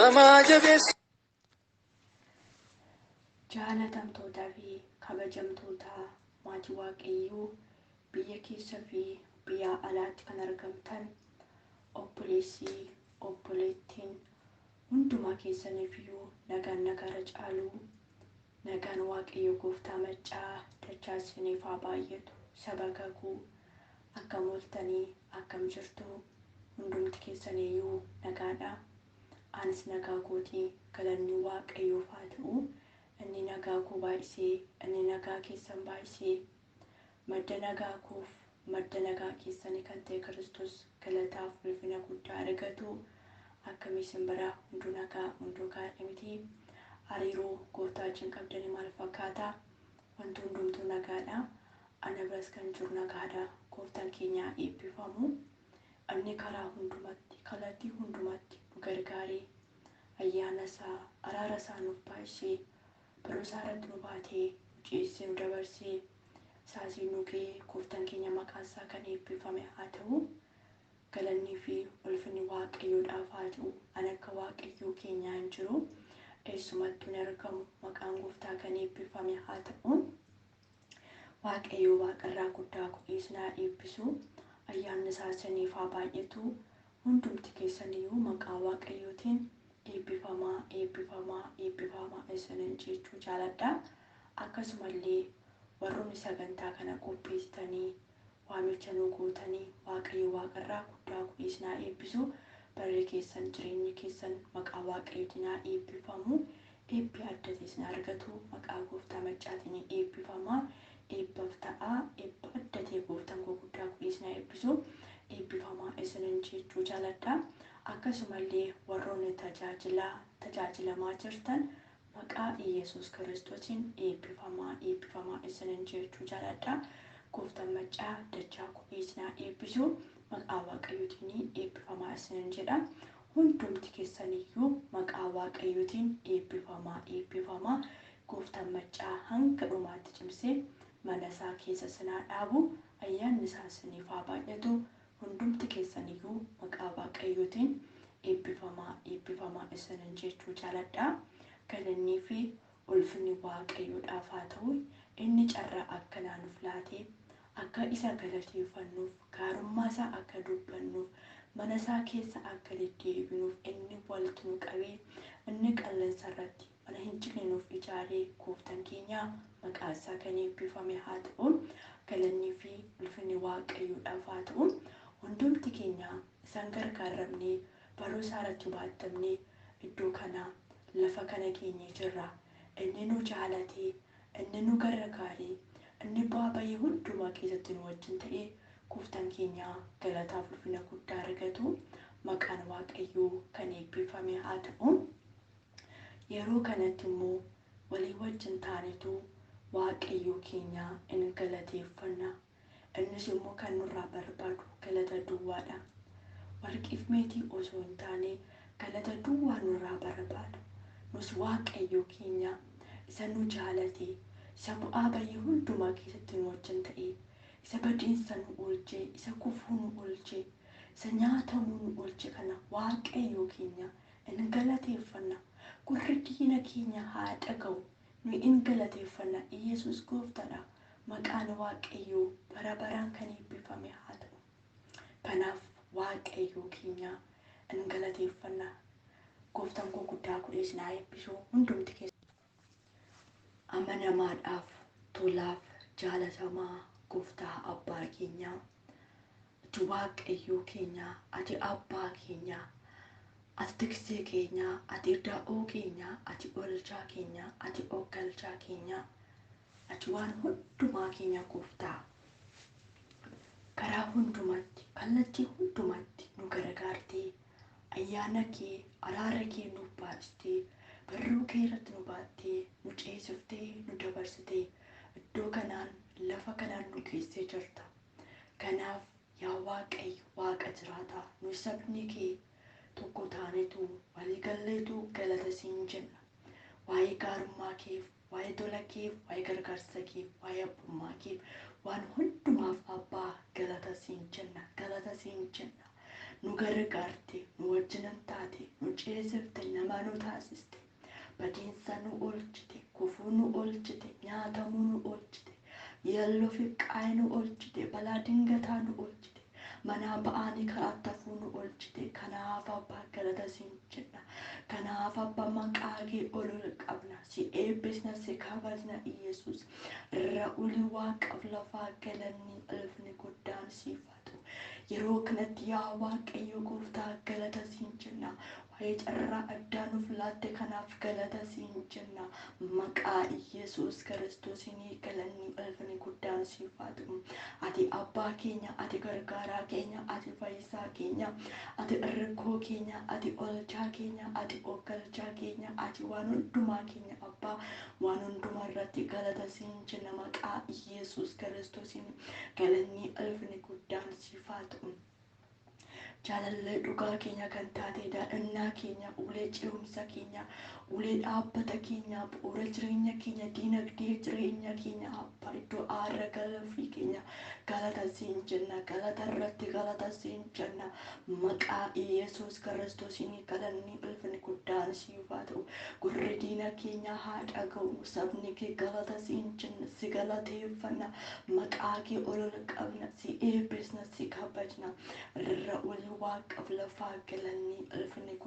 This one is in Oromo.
Namaa jabeessu. Jaalatamtootaa fi kabajamtoota maatii Waaqayyoo biyya keessa fi biyya alaatti kan argamtan obboleessi obboleettiin hundumaa keessaniif iyyuu nagaan nagaara caalu nagaan Waaqayyo gooftaa maccaa dachaa isiniif haa baay'atu. Saba kakuu akkam ooltanii, akkam jirtu? Hundumti keessaniyyuu nagaadha. Anis nagaa kootii, galanni Waaqayyoof haa ta'u. Inni nagaa koo baay'isee, inni nagaa keessan baay'isee, madda nagaa koof madda nagaa keessanii kan ta'e Kiristoos galataaf ulfina guddaa argatu. Akkamii isin biraa? Hunduu nagaa, hunduu gaarii miti? Hariiroo gooftaa wajjin qabdanii maal fakkaata? Wanti hundumtuu nagaadha. Ana biras kan jiru nagaadha. Gooftaan keenya eebbifamu. Inni karaa hundumatti, kallattii hundumatti nu gargaaree, ayyaana isaa, araara isaa nuuf baay'isee, baruu isaa irratti nu baatee, nu ceesisee, nu dabarsee, isaasii nu ga'ee, gooftaan keenya maqaan isaa kan eebbifame haa ta'u. Galannii fi ulfinni Waaqayyoodhaaf haa ta'u. Ani akka Waaqayyoo keenyaa hin jiru. Eessumattuu hin argamu. Maqaan gooftaa kan eebbifame haa ta'u. Waaqayyoo waaqarraa guddaa godhee isin haa eebbisu. Ayyaanni isaa isiniif haa baay'atu. Hundumti keessaniyyuu maqaa Waaqayyootiin eebbifamaa, eebbifamaa, eebbifamaa isinin jechuu jaaladha. Akkasumallee warroonni sagantaa kana qopheessitanii waamicha nu gootanii, Waaqayyo waaqarraa guddaa godhee isin haa eebbisu. Barri keessan, jireenyi keessan maqaa Waaqayyootiin haa eebbifamu. Eebbi adda ta'e isin argatu. Maqaa gooftaa maccaatiin eebbifamaa. Eebbaaf ta'a. Eebba adda ta'e gooftaan koo guddaa godhee isin haa eebbisu. Eebbifamaa isinin jechuu jaaladha. Akkasumallee warroonni tajaajilaa tajaajilamaa jirtan maqaa Iyesuus Kiristoosiin eebbifamaa, eebbifamaa isinin jechuu jaaladha. Gooftaan maccaa dachaa godhee isin haa eebbisu. Maqaa Waaqayyootiin eebbifamaa isinin jedha. Hundumti keessaniyyuu maqaa Waaqayyootiin eebbifamaa, eebbifamaa. Gooftaan maccaa hanga dhumaatti cimsee mana isaa keessa isin haa dhaabu. Ayyaanni isaa isiniif haa baay'atu. Hundumti keessaniyyuu maqaa Waaqayyootiin eebbifamaa, eebbifamaa isinin jechuu jaaladha. Galannii fi ulfinni Waaqayyoodhaaf haa ta'u. Inni carraa akkanaa nuuf laatee akka isa galateeffannuuf, gaarummaa isaa akka dubbannuuf, mana isaa keessa akka deddeebinuuf inni walitti nu qabee, inni qilleensa irratti mana hin jigne nuuf ijaaree, gooftaan keenya maqaa isaa kan eebbifame haa ta'u. Galannii fi ulfinni Waaqayyoodhaaf haa ta'u. Hundumti keenya isaan gargaaramnee, baruu isaa irratti baattamnee iddoo kana, lafa kana geenyee jirra. Inni nu jaalatee, inni nu gargaaree, inni bu'aa bayii hundumaa keessatti nu wajjin ta'ee, gooftaan keenya galataaf ulfina guddaa argatu. Maqaan Waaqayyoo kan eebbifame haa ta'u. Yeroo kanatti immoo walii wajjin taanetu Waaqayyoo keenya in galateeffanna. Innis immoo kan nurraa barbaadu galata duwwaadha. Warqiif meetii osoo hin taane galata duwwaa nurraa barbaada. Nus Waaqayyoo keenya isa nu jaalate, isa bu'aa bayii hundumaa keessatti nu wajjin ta'e, isa badiinsa nu oolche, isa kufuu nu oolche, isa nyaatamuu nu oolche kana Waaqayyoo keenya in galateeffanna. Gurri diina keenya haa dhaga'u. Nu in galateeffanna. Iyesuus gooftaadha. Maqaan Waaqayyoo bara baraan kan eebbifame haa ta'u. Kanaaf Waaqayyoo keenya in galateeffanna. Gooftaan koo guddaa godhee isin haa eebbisu hundumti keessa. Amanamaadhaaf, tolaaf, jaalatamaa gooftaa abbaa keenyaa. Ati Waaqayyoo keenya, ati abbaa keenya, ati tiksee keenya, ati da'oo keenya, ati oolchaa keenya, ati oggalchaa keenya, ati waan hundumaa keenya gooftaa. Karaa hundumatti, kallattii hundumatti nu gargaartee, ayyaana kee, araara kee nuuf baastee, barruu kee irratti nu baattee, nu ceesiftee, nu dabarsitee, iddoo kanaan, lafa kanaan nu geessee jirta. Kanaaf yaa Waaqayyo Waaqa jiraataa, nu sabni kee tokko taanetu waliigalleetu galata siin jenna. Waa'ee gaarummaa keef, waa'ee tola keef, waa'ee gargaarsa keef, waa'ee abbummaa keef, waan hundumaaf abbaa galata siin jenna, galata siin jenna. Nu gargaarte, nu wajjinan taate, nu ceesifte, nama nu taasiste. Badiinsa nu oolchite, kufuu nu oolchite, nyaatamuu nu oolchite, yelloo fi qaayii nu oolchite, balaa dingataa nu oolchite, manaa ba'anii karaatti hafuu nu oolchite. Kanaaf abbaa galata siin jenna. Kanaaf abbaa maqaa kee ol ol qabna. Si eebbisna, si kabajna Iyesuus. Irra olii waaqaaf lafaa galanni ulfinni guddaan siif haa ta'u. Yeroo kanatti yaa Waaqayyo gooftaa galata siin jenna. Waa'ee carraa addaa nuuf laatte kanaaf galata siin jenna. Maqaa Iyesuus Kiristoosiin galanni ulfinni guddaan siif haa ta'u. Ati abbaa keenya, ati gargaaraa keenya, ati fayyisaa keenya, ati irkoo keenya, ati olchaa keenya, ati oggalchaa keenya, ati waan hundumaa keenya abbaa waan hundumaa irratti galata siin jenna maqaa Iyesuus Kiristoosiin galanni ulfinni guddaan siif haa ta'u. Jaalallee dhugaa keenya kan taate daadhannaa keenya, ulee ce'umsa keenya, ulee dhaabbata keenya, bu'uura jireenya keenya, diinagdee jireenya keenya, abbaa iddoo aara galfii keenya galata siin jenna, galata irratti galata siin jenna. Maqaa Iyesuus Kiristoosiin galanni ulfinni guddaan siif haa ta'u. Gurri diina keenya haa dhaga'u, sabni kee galata siin jenna, si galateeffanna, maqaa kee ol ol qabna, si eebbisna, si kabajna. Irra olii waaqaaf lafaa galanni ulfinni